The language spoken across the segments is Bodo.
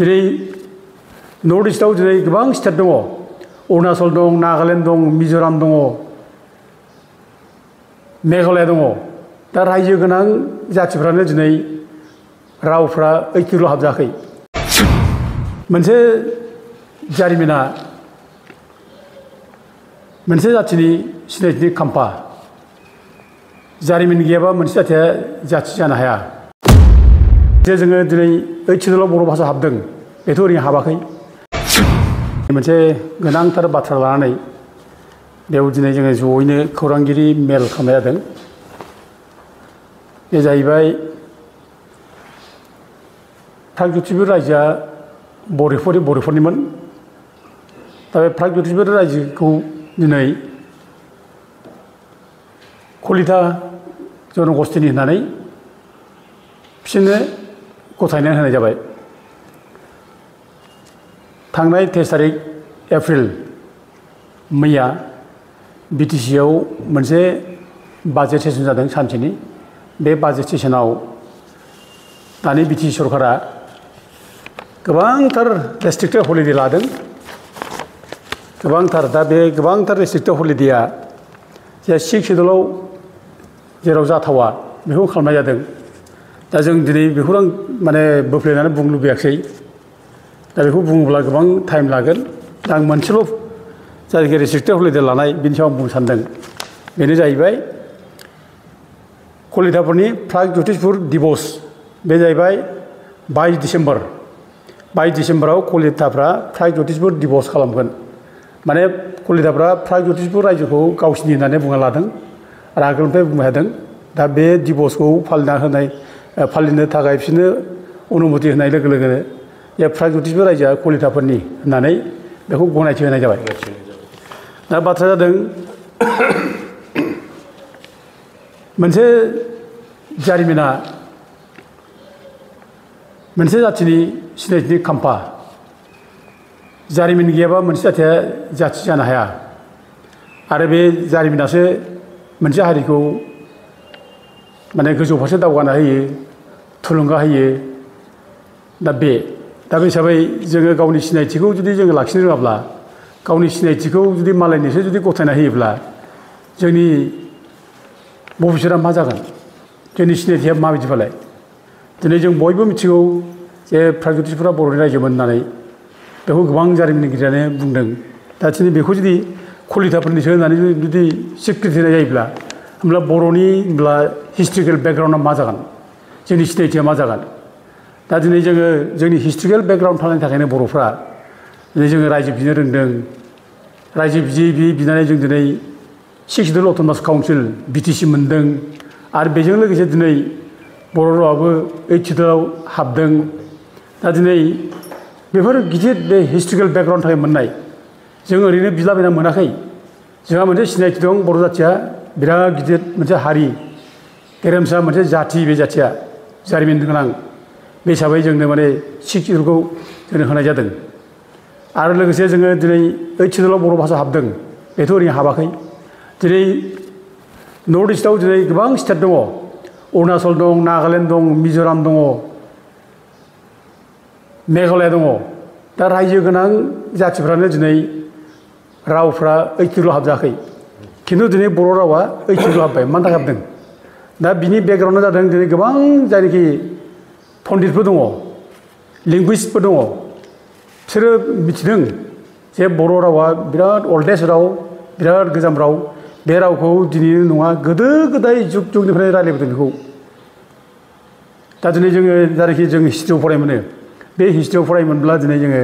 दिनै नर्थ इस्टआव दिनै गोबां स्टेट दङ। अरुणाचल दं, नागालेण्ड दं, मिज'राम दङ, मेघालया दङ। दा रायजो गोनां जाथिफ्रानो दिनै रावफ्रा ऐक्य'ल' हाबजाखै। मोनसे जारिमिना मोनसे जाथिनि सिनायथिनि खाम्फा। जारिमिन गैयाबा मोनसे जाथिया जाथि जानो हाया। जे जोङो दिनै ऐक्य'ल' बर' भाषा हाबदों बेथ' ओरैनो हाबाखै। मोनसे गोनांथार बाथ्रा लानानै बेयाव दिनै जोङो जयैनो खौरांगिरि मेल खालामनाय जादों। बे जाहैबाय प्रागज्यतिपुर रायजोआ बर'फोरनिमोन। दा बे प्रागज्यतिपुर रायजोखौ दिनै कलिता जनगस्थिनि होननानै बिसोरनो गथायनानै होनाय जाबाय। थांनाय 23 तारिख एप्रिल मैया बिटिसिआव मोनसे बाजेट सेसन जादों सानसेनि। बे बाजेट सेसनाव दानि बिटिसि सरकारा गोबांथार रेस्ट्रिक्टेड हलिडे लादों। गोबांथार दा बे गोबांथार रेस्ट्रिक्टेड हलिडेया जे 6 शेड्युलाव जेराव जाथावा बेखौ खालामनाय जादों। दा जों दिनै बेखौ आं माने बोफ्लेनानै बुंनो लुबैयाखै। दा बेखौ बुङोब्ला गोबां टाइम लागोन। दा आं मोनसेल' जायखि रेस्ट्रिक्टेड हलिडे लानाय बिनि सायाव आं बुंनो सानदों। बेनो जाहैबाय कलिताफोरनि प्रागज्यतिपुर दिबस। बे जाहैबाय 22 डिसेम्बर। 22 डिसेम्बराव कलिताफ्रा प्रागज्यतिपुर दिबस खालामगोन। माने कलिताफ्रा प्रागज्यतिपुर रायजोखौ गावसिनि होननानै बुंना लादों आरो आगोलनिफ्राय बुंबाय थादों। दा बे दिबसखौ फालिनो थाखाय बिसोरनो अनुमति होनाय लोगो लोगोनो जे प्रागज्यतिपुर रायजोआ कलिताफोरनि होननानै बेखौ गनायथि होनाय जाबाय। दा बाथ्राया जादों मोनसे जारिमिना मोनसे जाथिनि सिनायथिनि खाम्फा। जारिमिन गैयाबा मोनसे जाथिया जाथि जानो हाया। आरो बे जारिमिनासो मोनसे हारिखौ माने गोजौ फारसे दावगाना होयो, थुलुंगा होयो। दा बे हिसाबै जोङो गावनि सिनायथिखौ जुदि जोङो लाखिनो रोङाब्ला, गावनि सिनायथिखौ जुदि मालायनिसो जुदि गथायना होयोब्ला जोंनि भबिष्यतआ मा जागोन? जोंनि सिनायथिया माबायदिबालाय? दिनै जों बयबो मिथिगौ जे प्रागज्यतिपुरा बर'नि रायजोमोन होननानै। बेखौ गोबां जारिमिनगिरियानो बुंदों। दा दिनै बेखौ जुदि कलिताफोरनिसो होननानै जुदि स्वीकृति होनाय जायोब्ला होमब्ला बर'नि होमब्ला हिस्ट्रिकेल बेकग्राउन्डआ मा जागोन? जोंनि सिनायथिया मा जागोन? दा दिनै जोङो जोंनि हिस्ट्रिकेल बेकग्राउन्ड थानायनि थाखायनो बर'फ्रा दिनै जोङो रायजो बिनो रोंदों। रायजो बिनानै जों दिनै 6 शेड्युल अट'नमास काउन्सिल बिटिसि मोनदों। आरो बेजों लोगोसे दिनै बर' रावाबो 8 शेड्युलाव हाबदों। दा दिनै बेफोर गिदिर बे हिस्ट्रिकेल बेकग्राउन्ड थाखाय मोननाय। जों ओरैनो बिलाबायना मोनाखै। जोंहा मोनसे सिनायथि दं। बर' जाथिया बिराद गिदिर मोनसे हारि, गेरेमसा मोनसे जाथि। बे जाथिया जारिमिन गोनां। बे हिसाबै जोंनो माने 6 शेड्युलखौ जोंनो होनाय जादों। आरो लोगोसे जोङो दिनै 8 शेड्युलाव बर' भाषा हाबदों बेथ' ओरैनो हाबाखै। दिनै नर्थ इस्टआव दिनै गोबां स्टेट दङ। अरुणाचल दं, नागालेण्ड दं, मिज'राम दङ, मेघालया दङ। दा रायजो गोनां जाथिफ्रानो दिनै रावफ्रा ऐक्य'ल' हाबजाखै। खिन्थु दिनै बर' रावा ऐक्य'ल' हाबबाय। मानि थाखाय हाबदों? दा बिनि बेकग्राउन्डआ जादों दिनै गोबां जायनाखि पण्डितफोर दङ, लिंगुइस्टफोर दङ। बिसोरो मिथिदों जे बर' रावा बिराद अल्डेस्ट राव, बिराद गोजाम राव। बे रावखौ दिनैनो नङा, गोदो गोदाय जुग जुगनिफ्रायनो रायज्लायबोदों बेखौ। दा दिनै जोङो जायनाखि जों हिस्ट्रियाव फरायनो मोनो, बे हिस्ट्रियाव फरायनो मोनब्ला दिनै जोङो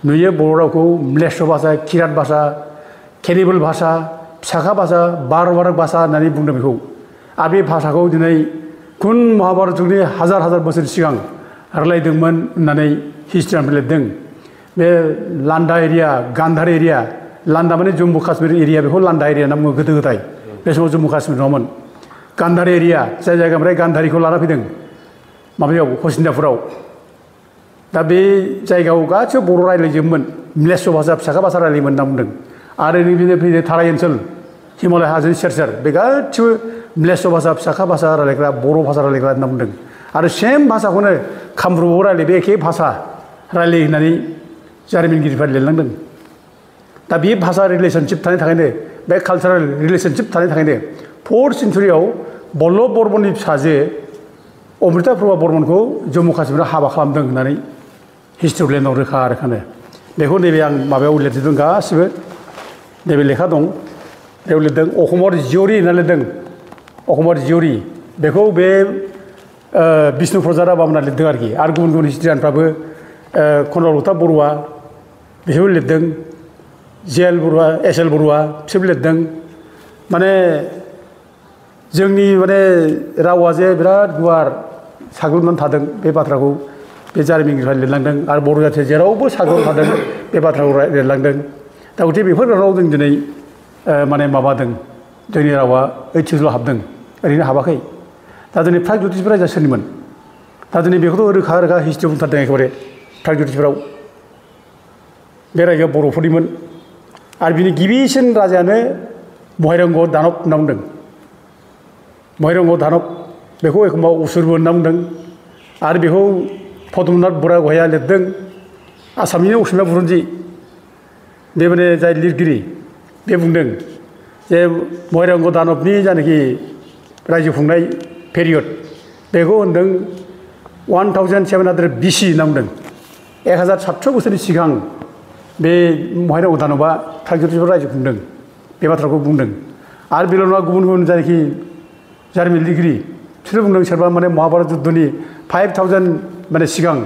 नुयो बर' रावखौ म्लेच्छ भाषा, किरात भाषा, केनिबेल भाषा, फिसाखा भाषा, बारबारक भाषा होननानै बुंदों बेखौ। आरो बे भाषाखौ दिनै खुन महाभारत जुगनि हाजार हाजार बोसोर सिगां रायज्लायदोंमोन होननानै हिस्ट्रियानफ्रा लिरदों। बे लान्डा एरिया, गान्धार एरिया, लान्डा माने जम्मु काश्मीर एरिया, बेखौ लान्डा एरिया होनना बुङो गोदो गोदाय। बे समाव जम्मु काश्मीर नङामोन। गान्धार एरिया, जाय जायगानिफ्राय गान्धारिखौ लाना फैदों माबायाव हसिन्दापुराव। दा बे जायगायाव गासिबो बर' रायज्लायजोबोमोन। म्लेच्छ भाषा, फिसाखा भाषा रायज्लायोमोन होनना बुंदों। आरो नैबे फैदों थाराय ओनसोल, हिमालय हाजोनि सेर सेर, बे गासिबो म्लेच्छ भाषा, फिसाखा भाषा रायज्लायग्रा, बर' भाषा रायज्लायग्रा होनना बुंदों। आरो सेम भाषाखौनो कामरुपआव रायज्लायो, बे एखे भाषा रायलायो होननानै जारिमिनगिरिफ्रा लिरलांदों। दा बे भाषा रिलेसनशिप थानायनि थाखायनो बे कालचारेल रिलेसनशिप थानायनि थाखायनो 4th सेन्चुरियाव बल्लभ बर्मननि फिसाजो अमृता प्रभा बर्मनखौ जम्मु काश्मीराव हाबा खालामदों होननानै हिस्ट्रियाव लिरनाव रोखा रोखानो बेखौ नैबे आं माबायाव लिरजोबदों गासिबो नैबे लेखा दं बेयाव लिरदों अखमर जिउरि होनना लिरदों अखमर जिउरि बेखौ बे बिष्णु प्रसाद राभामोनहा लिरदों आरोखि आरो गुबुन गुबुन हिस्ट्रियानफ्राबो कनकलता बरुवा बिसोरबो लिरदों JL बरुवा SL बरुवा बिसोरबो लिरदों माने जोंनि माने रावा जे बिराद गुवार साग्लोबनानै थादों बे बाथ्राखौ बे जारिमिनगिरिफ्रा लिरलांदों आरो बर' जाथिया जेरावबो साग्लोबनानै थादों बे बाथ्राखौ लिरलांदों दा गथिखे बेफोर रावाव जों दिनै माने माबादों जोंनि रावा ओइटिसल' हाबदों ओरैनो हाबाखै दा दिनै प्रागज्यतिष रायजोआ सोरनिमोन दा दिनै बेखौथ' रोखा रोखा हिस्ट्रियाव बुंथारदों एखेबारे प्रागज्यतिषफोराव बे रायजोआ बर'फोरनिमोन आरो बिनि गिबिसिन राजायानो महिरंग दानब होनना बुंदों महिरंग दानब बेखौ एखमबा असुरबो होनना बुंदों आरो बेखौ पद्मनाथ बरागहाया लिरदों आसामनिनो असमिया बुरन्जि बे माने जाय लिरगिरि बे बुंदों जे महिरंग दानबनि जायनाखि रायजो खुंनाय पेरियड बेखौ होनदों 1700 BC होनना बुंदों 1700 बोसोरनि सिगां बे महिरंग दानबआ प्रागज्यतिषफोर रायजो खुंदों बे बाथ्राखौ बुंदों आरो बेल' नङा गुबुन गुबुन जायनाखि जारिमिन लिरगिरि बिसोरो बुंदों सोरबा माने महाभारत जुद्धनि 5000 माने सिगां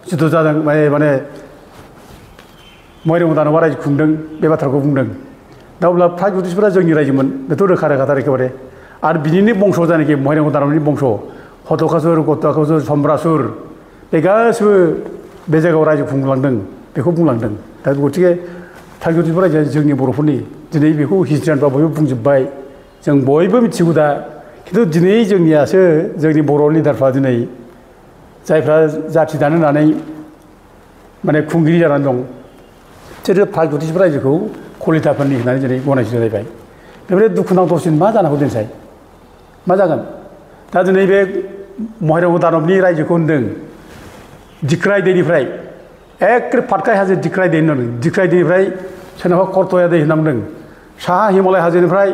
जुद्ध जादों माने महिरंग दानबआ रायजो खुंदों बे बाथ्राखौ बुंदों दा अब्ला प्रागज्यतिषफोरा जोंनि रायजोमोन बेथ' रोखा रोखाथार एखेबारे आरो बिनिनो बंस जायनाखि महिरंग दानबनि बंस हतकासुर गताकासुर सम्रासुर बे गासिबो बे जायगायाव रायजो खुंलांदों बेखौ बुंलांदों दा गथिखे प्रागज्यतिषफोर रायजोआ जोंनि बर'फोरनि दिनै बेखौ हिस्ट्रियानफ्रा बयबो बुंजोब्बाय जों बयबो मिथिगौ दा खिन्थु दिनै जोंनियासो जोंनि बर' लिडारफ्रा दिनै जायफ्रा जाथि दानो होननानै माने खुंगिरि जानानै दं बिसोरो प्रागज्यतिषफोर रायजोखौ कलिताफोरनि होननानै दिनै गनायथि होलायबाय बेनिफ्राय दुखुनांथावसिन मा जानांगौ दिनैसाय मा जागोन दा दिनै बे महिरंग दानबनि रायजोखौ होनदों दिख्राय दैनिफ्राय एखे फातखाय हाजो दिख्राय दै होनदों दिख्राय दैनिफ्राय सोनाबहा करतया दै होनना बुंदों साहा हिमालय हाजोनिफ्राय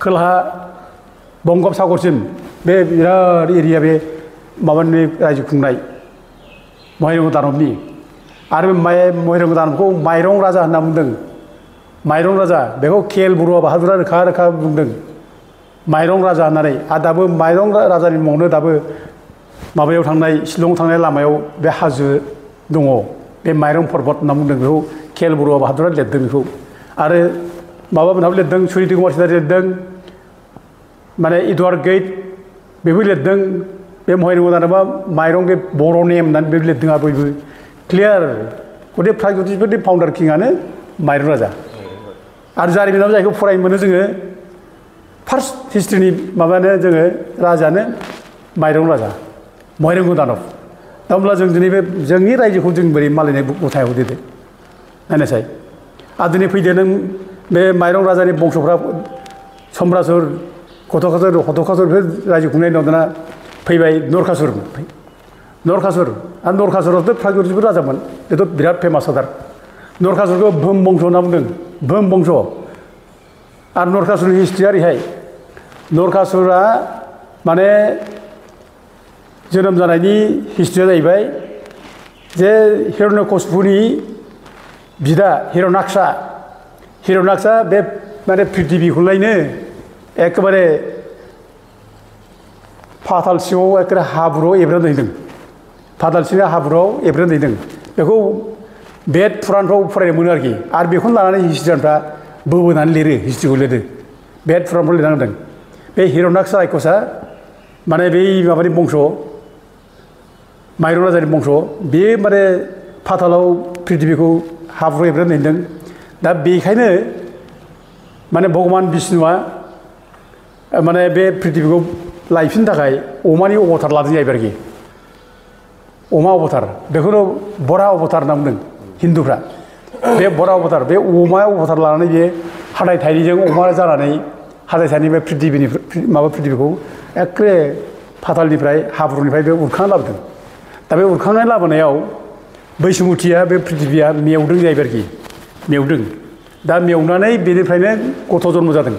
खोलाहा बंगोपसागरसिम बे बिराद एरिया बे माबानि रायजो खुंनाय महिरंग दानबनि आरो बे महिरंग दानबखौ माइरं राजा होनना बुंदों माइरं राजा बेखौ KL बरुवा बाहादुरा रोखा रोखा बुंदों माइरं राजा होननानै आरो दाबो माइरं राजानि मुङावनो दाबो माबायाव थांनाय शिलं थांनाय लामायाव बे हाजो दङ बे माइरं पर्बत होनना बुंदों बेखौ KL बरुवा बाहादुरा लिरदों बेखौ आरो माबामोनहाबो लिरदों सुनिति कुमार सेनारि लिरदों माने इडवार्ड गेट बेबो लिरदों बे महिरंग दानबआ माइरं बे बर' नेम होननानै बेबो लिरदों आरो बयबो क्लियार गथे प्रागज्यतिषफोरनि फाउन्डार किंआनो माइरं राजा आरो जारिमिनाव जायखौ फरायनो मोनो जोङो फार्स्ट हिस्ट्रिनि माबानो जोङो राजानो माइरं राजा महिरंग दानब दा होमब्ला जों दिनै बे जोंनि रायजोखौ जों बोरै मालायनाय गथायाव देदो नायनायसाय आरो दिनै फैदो नों बे माइरं राजानि बंसफ्रा सम्रासुर हतकासुर बेफोर रायजो खुंनाय दं दाना फैबाय नरकासुर आरो नरकासुराथ' प्रागज्यतिषफोर राजामोन बेथ' बिराद फेमास आदार नरकासुरखौ भोम बंस होनना बुंदों भोम बंस आरो नरकासुरनि हिस्ट्रिया ओरैहाय नरकासुरा माने जोनोम जानायनि हिस्ट्रिया जाहैबाय जे हिरण्यकशिपुनि बिदा हिरण्याक्सा बे माने पृथिबिखौलायनो एखेबारे फाताल सिङाव एखेबारे हाब्रुआव एब्रेना दोनहैदों फाताल सिङाव हाब्रुआव एब्रेना दोनहैदों बेखौ बेद पुरानफ्राव फरायनो मोनो आरोखि आरो बेखौनो लानानै हिस्ट्रियानफ्रा बोबोनानै लिरो हिस्ट्रिखौ लिरो बेद पुरानफ्राव लिरना होदों बे हिरण्याक्ष रायखसा माने बै माबानि बंस माइरं राजानि बंस बे माने फातालाव पृथिबिखौ हाब्रुआव एब्रेना दोनहैदों दा बेखायनो माने भगबान बिष्णुआ माने बे पृथिबिखौ लायफिननो थाखाय अमानि अबतार लादों जाहैबाय आरोखि अमा अबतार बेखौनो बरा अबतार होनना बुंदों हिन्दुफ्रा बे बरा अबतार बे अमा अबतार लानानै बे हाथाय थाइनैजों अमा जानानै हाथाय थाइनै बे पृथिबिखौ एखे फातालनिफ्राय हाब्रुनिफ्राय बे उरखांनानै लाबोदों दा बे उरखांनानै लाबोनायाव बैसुमुथिया बे पृथिबिया मेवदों जाहैबाय आरोखि मेवदों दा मेवनानै बेनिफ्रायनो गथ' जन्म जादों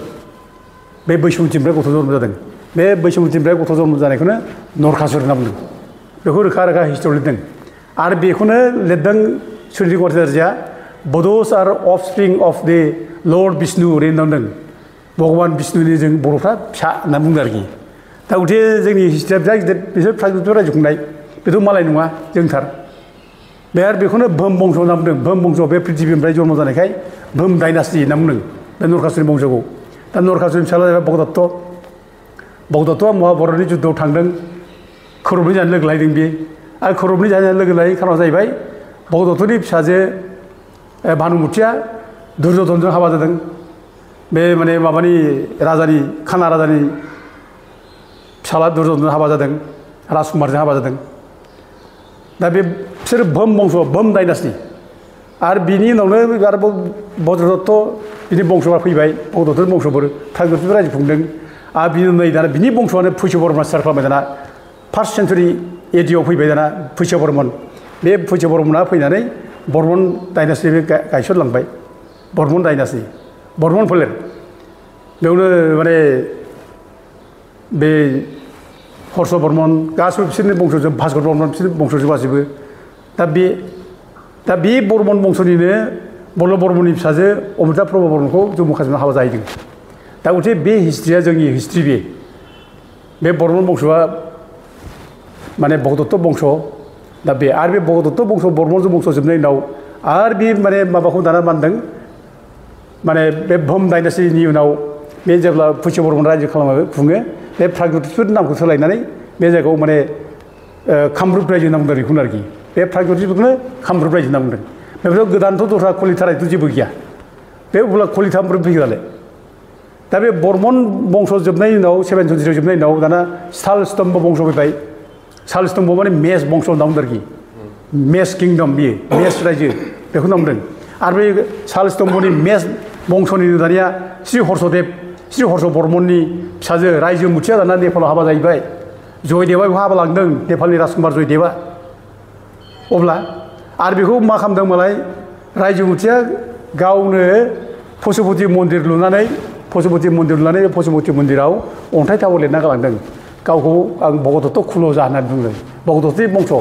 बे बैसुमुथिनिफ्राय गथ' जन्म जादों बे बैसुमुथिनिफ्राय गथ' जन्म जानायखौनो नरकासुर होनना बुंदों बेखौ रोखा रोखा हिस्ट'रियाव लिरदों आरो बेखौनो लिरदों सुनिल कुमार चेटार्जीआ बड'स आर अफस्प्रिं अफ दि लर्ड बिष्णु ओरैनो होनदों भगबान बिष्णुनि जों बर'फ्रा फिसा होनना बुंदों आरोखि दा गथे जोंनि हिस्ट्रिया बिराद गिदिर बिसोर प्रागज्योतिष रायजो खुंनाय बेथ' मालाय नङा जोंथार बे आरो बेखौनो भोम बंश होनना बुंदों भोम बंश बे पृथिबिनिफ्राय जन्म जानायखाय भोम डाइनास्टि होनना बुंदों बे नरकासुरनि बंशखौ दा नरकासुरनि फिसाला जाहैबाय भगदत्त भगदत्तआ महाभारतनि जुद्धआव थांदों कौरबनि जानो लोगो लायदों बे आरो कौरबनि जानो लोगो लायै खारना जाहैबाय भगदत्तनि फिसाजो भानुमुथिया दुर्योधनजों हाबा जादों बे माने माबानि राजानि खाना राजानि फिसाला दुर्योधनजों हाबा जादों राजकुमारजों हाबा जादों दा बे बिसोर भोम बंश भोम डाइनास्टि आरो बिनि उनावनो आरोबाव भद्रदत्त बिनि बंशआ फैबाय भगदत्तनि बंशफोर प्रागज्योतिष रायजो खुंदों आरो बिनि नै दाना बिनि बंशआनो फैस' बर्मना स्टार्ट खालामबाय दाना फार्स्ट सेन्सुरि एडिआव फैबाय दाना फैस' बर्मन बे फैस' बर्मना फैनानै बर्मन डाइनास्टि गायसनलांबाय बर्मन डाइनास्टि बर्मन फोलेर बेयावनो माने बे हर्ष बर्मन गासिबो बिसोरनि बंशजोब भास्कर बर्मन बिसोरनि बंशजोब गासिबो दा बे बर्मन बंशनिनो बल्लभ बर्मननि फिसाजो अमिताभ प्रभ बर्मनखौ जम्मु काश्मीराव हाबा जाहैदों दा गथे बे हिस्ट्रिया जोंनि हिस्ट्रि बे बर्मन बंशआ माने भगदत्त बंश दा बे आरो बे भगदत्त बंश बर्मन बंश जोबनायनि उनाव आरो बे माने माबाखौ दाना मानदों माने बे भोम डाइनास्टिनि उनाव बे जेब्ला फैस' बर्मन रायजो खुङो बे प्रागज्योतिषफोरनि नामखौ सोलायनानै बे जायगायाव माने कामरुप रायजो होनना बुंदों बेखौनो आरोखि बे प्रागज्योतिषफोरखौनो कामरुप रायजो होनना बुंदों बेफोराव गोदानथ' दस्रा कलिटाराथ' जेबो गैया बे अब्ला कलिटामरुप फैयो नालाय दा बे बर्मन बंश जोबनायनि उनाव 7th सेन्चुरियाव जोबनायनि उनाव दाना साल स्तम्भ बंश फैबाय साल स्तम्भ माने मेस बंश होनना बुंदों आरोखि मेस किंडम बियो मेस रायजो बेखौ होनना बुंदों आरो बे साल स्तम्भनि मेस बंशनिनो दानिया श्री हर्ष बर्मननि फिसाजो रायजोमुथिया दाना नेपालाव हाबा जाहैबाय जयदेबा बेखौ हाबा लांदों नेपालनि राजकुमार जयदेबा अब्ला आरो बेखौ मा खालामदों मालाय रायजोमुथिया गावनो पशुपति मन्दिर लुनानै बे पशुपति मन्दिराव अन्थाइ थाव लिरना गालांदों गावखौ आं भगदत्त खुल'जा होननानै बुंदों भगदत्तनि बंश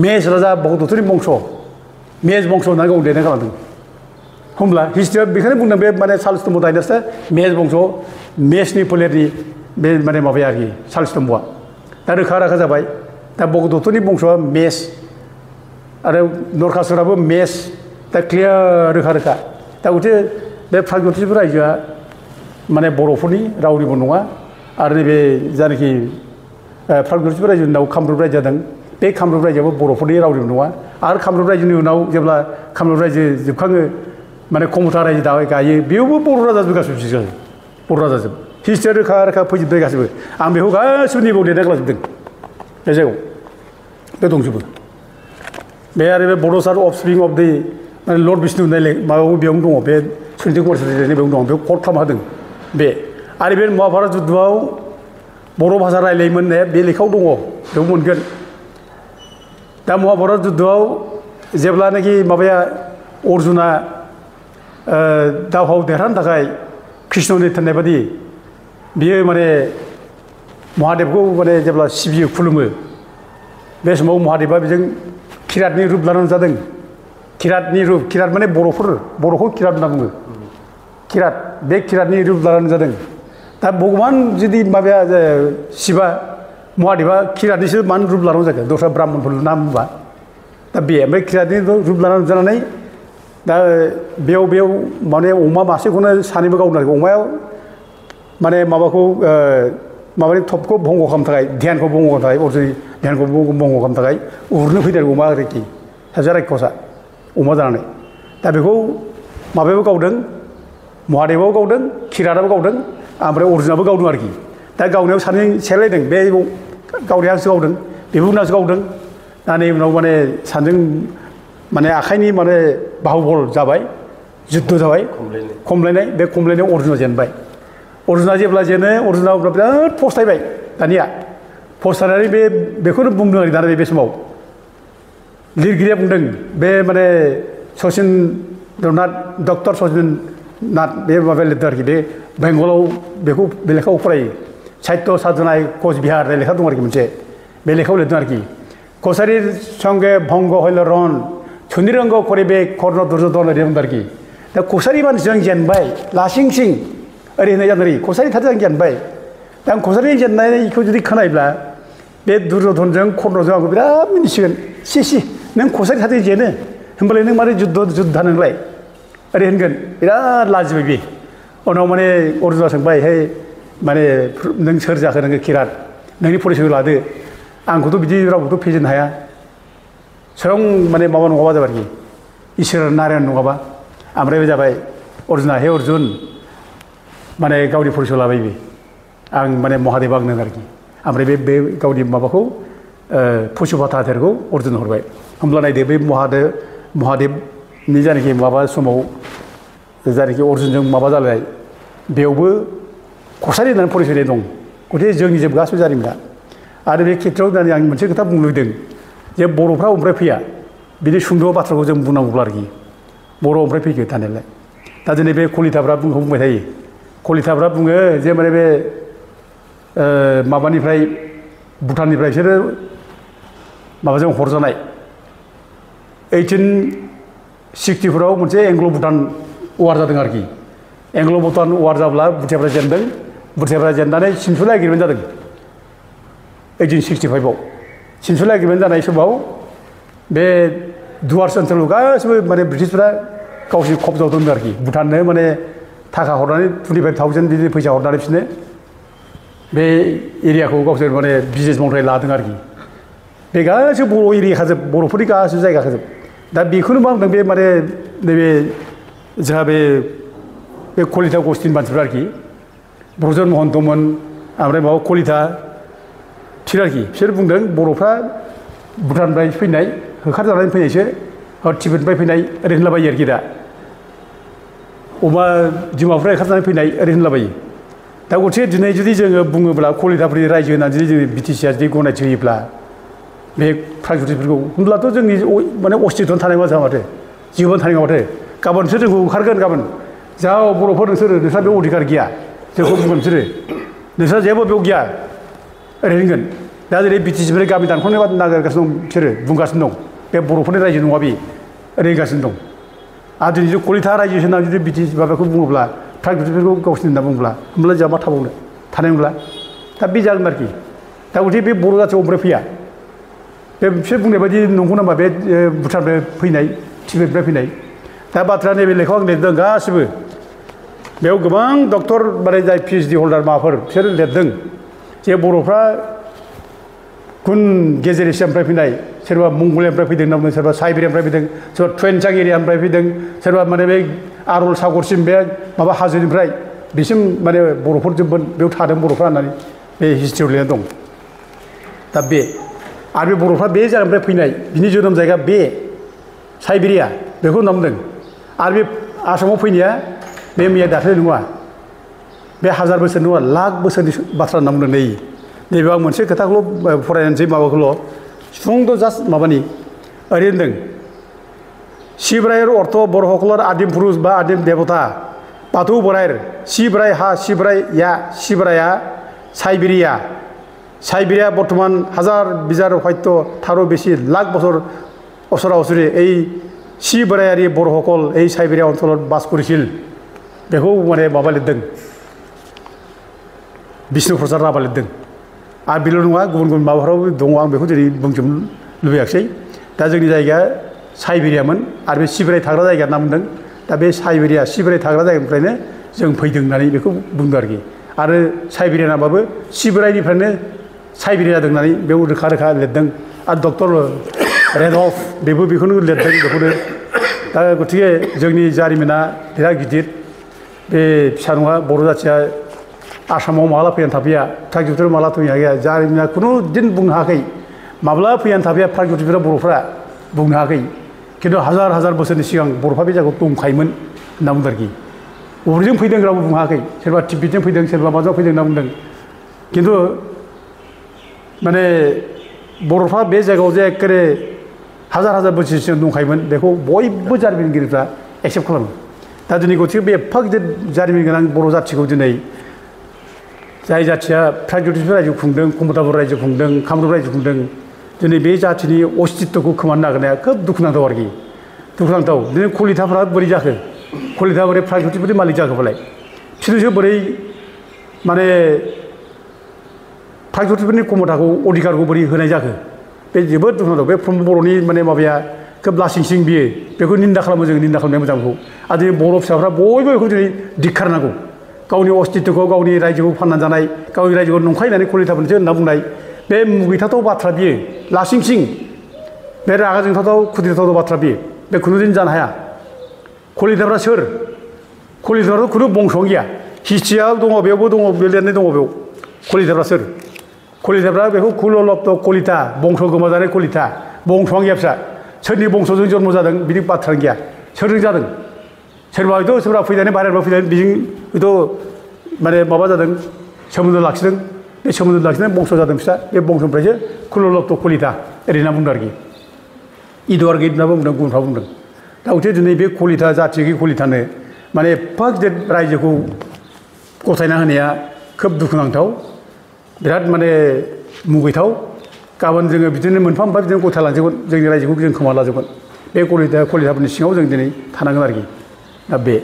मेस राजा भगदत्तनि बंश मेस बंश होननानै गाव लिरना गालांदों होमब्ला हिस्ट्रिया बेखौनो बुंदों बे माने साल स्तम्भ डाइनास्टिया मेस बंश मेसनि फोलेरनि बे माने माबाया आरोखि साल स्तम्भआ दा रोखा रोखा जाबाय दा भगदत्तनि बंशआ मेस आरो नरकासुराबो मेस दा क्लियार रोखा दा गथे बे प्रागज्योतिष रायजोआ माने बर'फोरनि रावनिबो नङा आरो नैबे जायनाखि प्रागज्योतिष रायजोनि उनाव कामरुप रायजो जादों बे कामरुप रायजोआबो बर'फोरनि रावनिबो नङा आरो कामरुप रायजोनि उनाव जेब्ला कामरुप रायजो जोबखाङो माने कमथा रायजो गायो बेयावबो बर' राजाजोब गासिबो बर' राजाजोब हिस्ट्रिया रोखा फैजोबबाय गासिबो आं बेखौ गासिबो निबाव लिरना गालांजोबदों बे जायगायाव बे दंजोबो बे आरो बे बड'स आर अफस्प्रिं अफ दि माने लर्ड बिष्णु होननाय माबायाव बेयावनो दङ बे सुनिल कुमार चेटार्जी बेयावनो दङ बेयाव कट खालामना होदों बे आरो बे महाभारत जुद्धआव बर' भाषा रायलायोमोन होननाया बे लेखायाव दङ बेयाव मोनगोन दा महाभारत जुद्धआव जेब्लानाखि माबाया अर्जुना दावहायाव देरहानो थाखाय कृष्णनि थिननाय बादि बियो माने महादेबखौ माने जेब्ला सिबियो खुलुमो बे समाव महादेबा बेजों किरातनि रुप लानानै जादों किरात माने बर'खौ किरात होनना बुङो किरात बे किरातनि रुप लानानै जादों दा भगबान जुदि माबाया शिबा महादेबा किरातनिसो मानो रुप लानांगौ जाखो दस्रा ब्राह्मणफोर नाम होनबा दा बे ओमफ्राय किरातनि रुप लानानै जानानै दा बेयाव माने अमा मासेखौनो सानैबो गावनो आरोखि अमायाव माने माबाखौ माबानि थपखौ भंग खालामनो थाखाय ध्यानखौ भंग खालामनो थाखाय अर्जुननि ध्यानखौ भंग खालामनो थाखाय उरनो फैदों अमा आरोखि सासे रायखसा अमा जानानै दा बेखौ माबायाबो गावदों महादेबाबो गावदों किराताबो गावदों ओमफ्राय अर्जुनाबो गावदों आरोखि दा गावनायाव सानै सेलायदों बे गावनायासो गावदों बेबो उनावसो गावदों दा नै उनाव माने सानैजों माने आखाइनि माने बाहुबल जाबाय जुद्ध जाबाय खमलायनाय बे खमलायनायाव अर्जुना जेनबाय अर्जुना जेब्ला जेनो अर्जुना बिराद फस्थायबाय दानिया फस्थायनानै बेखौनो बुंदों आरो दाना बे समाव लिरगिरिया बुंदों बे माने सचिन्द्रनाथ डक्टर सचिन्द्रनाथ बे माबाया लिरदों आरोखि बे बेंगलाव बेखौ बे लेखाखौ फरायो साहित्य साधनाय कचबिहार होननाय लेखा दं आरोखि मोनसे बे लेखायाव लिरदों आरोखि कसारी संगे भंग हयलरन सुनिरंग करिबे कर्ण दुर्योधन ओरै बुंदों आरोखि दा कसारी मानसिजों जेनबाय लासिंसिं ओरै होननाय जादों आरोखि कसारी थारजों जेनबाय दा आं कसारी जेननायखौ जुदि खोनायोब्ला बे दुर्योधनजों कर्णजों आंखौ बिराद मिनिसिगोन सि नों कसारी थारजों जेनो होमबालाय नों मारै जुद्धा नोंलाय ओरै होनगोन बिराद लाजिबाय बे उनाव माने अर्जुना सोंबाय हे माने नों सोर जाखो नोङो किरात नोंनि परिचयखौ लादो आंखौथ' बिदि रावबोथ' फेजेननो हाया स्वयं माने माबा नङाबा जाबाय आरोखि इसोर नारायण नङाबा ओमफ्राय बे जाबाय अर्जुना हे अर्जुन माने गावनि परिचय लाबाय बे आं माने महादेब आंनो आरोखि ओमफ्राय बे गावनि माबाखौ पशुपाताखौ अर्जुन हरबाय होमब्ला नायदो बे महादेबनि जायनाखि माबा समाव जायनाखि अर्जुनजों माबा जालाय बेयावबो कसारी होननानै परिचय दं गथिखे जोंनि जोब गासिबो जारिमिना आरो बे खेत्रआव होननानै आं मोनसे खोथा बुंनो लुबैदों जे बर'फ्रा ओमफ्राय फैया बिदि सुंद' बाथ्राखौ जों बुंनांगौब्ला आरोखि बर' ओमफ्राय फैखो थानायलाय दा दिनै बे कलिताफ्रा बुंबाय थायो कलिताफ्रा बुङो जे माने बे माबानिफ्राय भुटाननिफ्राय बिसोरो माबाजों हरजानाय 1864आव मोनसे एंग्ल' भुटान वार जादों आरोखि एंग्ल' भुटान वार जाब्ला भुटियाफ्रा जेनदों भुटियाफ्रा जेननानै सिमसुला एग्रिमेन्ट जादों 1865आव सिमसुला एग्रिमेन्ट जानाय समाव बे दुवार्स ओनसोलाव गासिबो माने ब्रिटिशफ्रा गावसोर कब्जायाव दोनदों आरोखि भुटाननो माने थाखा हरनानै 25,000 बिदि फैसा हरनानै बिसोरनो बे एरियाखौ गावसोर माने बिजनेस मावनाय लादों आरोखि बे गासिबो बर' एरियाखाजोब बर'फोरनि गासिबो जायगाखाजोब दा बेखौनो मा बुंदों बे माने नैबे जोंहा बे कलिता गस्टिनि मानसिफ्रा आरोखि ब्रजेन महन्तमोन ओमफ्राय माबा कलिता बिसोर आरोखि बिसोर बुंदों बर'फ्रा भुटाननिफ्राय फैनाय होखारजानानै फैनायसो तिबेटनिफ्राय फैनाय ओरै होनलाबायो आरोखि दा अमा डिमापुरनिफ्राय होखारजानानै फैनाय ओरै होनलाबायो दा गथिखे दिनै जुदि जोङो बुङोब्ला कलिताफोरनि रायजो होननानै जुदि जोङो बिटिसिआ जुदि गनायथि होयोब्ला बे प्रागज्यतिसफोरखौ होमब्लाथ' जोंनि माने अस्तित्वआनो थानाय नङा जोंहा माथो जिउआनो थानाय नङा माथो गाबोन बिसोर जोंखौ होखारगोन गाबोन जा बर'फोर नोंस्रा बेयाव अधिकार गैया जोंखौ बुंगोन बिसोरो नोंस्रा जेबो बेयाव गैया ओरै होनगोन दा जेरै बिटिसिनिफ्राय गामि दानख'नो नागिरगासिनो दं बिसोरो बुंगासिनो दं बे बर'फोरनि रायजो नङा बे ओरै होनगासिनो दं आरो दिनै जुदि कलिता रायजो होननानै जुदि बिटिसि माबाखौ बुङोब्ला प्रागज्यतिसफोरखौ गावसिनि होनना बुङोब्ला होमब्ला जोंहा मा थाबावनो थानाय नंला दा बे जागोन आरोखि दा गथिखे बे बर' जाथियाव ओमफ्राय फैया बे बिसोर बुंनाय बायदि नंगौ नामा बे भुटाननिफ्राय फैनाय तिबेटनिफ्राय फैनाय दा बाथ्राया नैबे लेखायाव आं लिरदों गासिबो बेयाव गोबां डक्टर माने जाय पिएइचडि हल्डार माबाफोर बिसोर लिरदों जे बर'फ्रा गुन गेजेर एसियानिफ्राय फैनाय सोरबा मंगलियानिफ्राय फैदों होनना बुंदों सोरबा साइबेरियानिफ्राय फैदों सोरबा टुवेनचां एरियानिफ्राय फैदों सोरबा माने बे आरल सागरसिम बे माबा हाजोनिफ्राय बिसिम माने बर'फोरजोंमोन बेयाव थादों बर'फ्रा होननानै बे हिस्ट्रियाव लिरनाय दं दा बे आरो बे बर'फ्रा बे जायगानिफ्राय फैनाय बिनि जोनोम जायगा बे साइबेरिया बेखौ होनना बुंदों आरो बे आसामाव फैनाया बे मैया दाख्लै नङा बे 1000 बोसोर नङा लाख बोसोरनि बाथ्रा होनना बुंदों नैबे आं मोनसे खोथाखौल' फरायनोसै माबाखौल' सुंद' जास्ट माबानि ओरै होनदों शिवरायर अर्थ बर' সকলৰ आदिम पुरुष बा आदिम देवता बाथौ बोराइर शिवराय हा शिवराय या शिवराया साइबेरिया बर्तमान हाजार बिजार हयत थारो बेसि लाख बছर असरा असरि এই शिवरायारि बर'সকল এই साइबेरिया অঞ্চলত বাস কৰিছিল बेखौ माने माबा लिरदों बिष्णु प्रसाद राभा लिरदों आरो बेल' नङा गुबुन गुबुन माबाफ्रावबो दङ आं बेखौ दिनै बुंजोबनो लुबैयाखिसै दा जोंनि जायगाया साइबेरियामोन आरो बे शिवराय थाग्रा जायगा होनना बुंदों दा बे शिवराय थाग्रा जायगानिफ्रायनो जों फैदों होननानै बेखौ बुंदों आरोखि आरो साइबेरिया नामाबो शिवरायनिफ्रायनो साइबेरिया जादों होननानै बेयाव रोखा रोखा लिरदों आरो डक्टर रेडल्फ बेबो बेखौनो लिरदों बेखौनो दा गथिखे जोंनि जारिमिना बिराद गिदिर बे फिसा नङा बर' जाथिया आसामाव माब्ला फैनानै थाफैया प्रागज्यतिसफोरा माब्ला फैनो हाया जारिमिना खुनु दिन बुंनो हायाखै माब्ला फैनानै थाफैया प्रागज्यतिसफोरा बर'फ्रा बुंनो हायाखै खिन्थु हाजार बोसोरनि सिगां बर'फ्रा बे जायगायाव दंखायोमोन होनना बुंदों आरोखि बबेजों फैदों रावबो बुंनो हायाखै सोरबा तिब्बेतजों फैदों सोरबा माजों फैदों होनना बुंदों खिन्थु माने बर'फ्रा बे जायगायाव जे एखेबारे हाजार हाजार बोसोर सिगां दंखायोमोन बेखौ बयबो जारिमिनगिरिफ्रा एक्सेप्ट खालामो दा दिनै गथिखे बे एफा गिदिर जारिमिन गोनां बर' जाथिखौ दिनै जाय जाथिया प्रागज्यतिसपुर रायजो खुंदों कमतापुर रायजो खुंदों कामरुप रायजो खुंदों दिनै बे जाथिनि अस्तित्वखौ खोमानो नागिरनाया खोब दुखुनांथाव आरोखि दुखुनांथाव दिनै कलिताफ्रा बोरै जाखो कलिता बोरै प्रागज्यतिसपुरनि मालिक जाखो फालाय बिसोरसो बोरै माने प्रागज्यतिसपुरनि कमताखौ अधिकारखौ बोरै होनाय जाखो बे जोबोद दुखुनांथाव बे बर'नि माने माबाया खोब लासिंसिं बियो बेखौ निन्दा खालामो जों निन्दा खालामनाया मोजांखौ आरो दिनै बर' फिसाफ्रा बयबो बेखौ दिनै धिक्खारनांगौ गावनि अस्तित्वखौ गावनि रायजोखौ फाननानै जानाय गावनि रायजोखौ नंखाय होननानै कलिताफोरनिसो होनना बुंनाय बे मुगैथावथाव बाथ्रा बियो लासिंसिं बे रागा जोंथावथाव खुद्रिथावथाव बाथ्रा बियो बे खुनुदिन जानो हाया कलिताफ्रा सोर कलिताफ्राथ' खुनु बंस'आनो गैया हिस्ट्रियाव दङ बेयावबो दङ बे लिरनाय दङ बेयाव कलिताफ्रा सोर कलिताफ्रा बेखौ कुललब्ध कलिता बंस' गोमाजानाय कलिता बंस'आनो गैया फिसा सोरनि बंस'जों जन्म जादों बिदि बाथ्रा गैया सोरजों जादों सोरबा हयथ' सोरबा फैनानै बाहेरायाव फैनानै बेजों हयथ' माने माबा जादों सोमोन्दो लाखिदों बे सोमोन्दो लाखिनानै बंस' जादों फिसा बे बंस'निफ्रायसो कुललब्ध कलिता ओरै होनना बुंदों आरोखि इदुवार गेट होननाबो बुंदों गुबुनफ्रा बुंदों दा हयथ' दिनै बे कलिता जाथिगि कलितानो माने एफा गिदिर रायजोखौ गथायना होनाया खोब दुखुनांथाव बिराद माने मुगैथाव गाबोन जोङो बिदिनो मोनफा मोनफा बिदिनो गथा लांजोबगोन जोंनि रायजोखौ जों खोमा लाजोबगोन बे कलिताफोरनि सिङाव जों दिनै थानांगोन आरोखि दा बे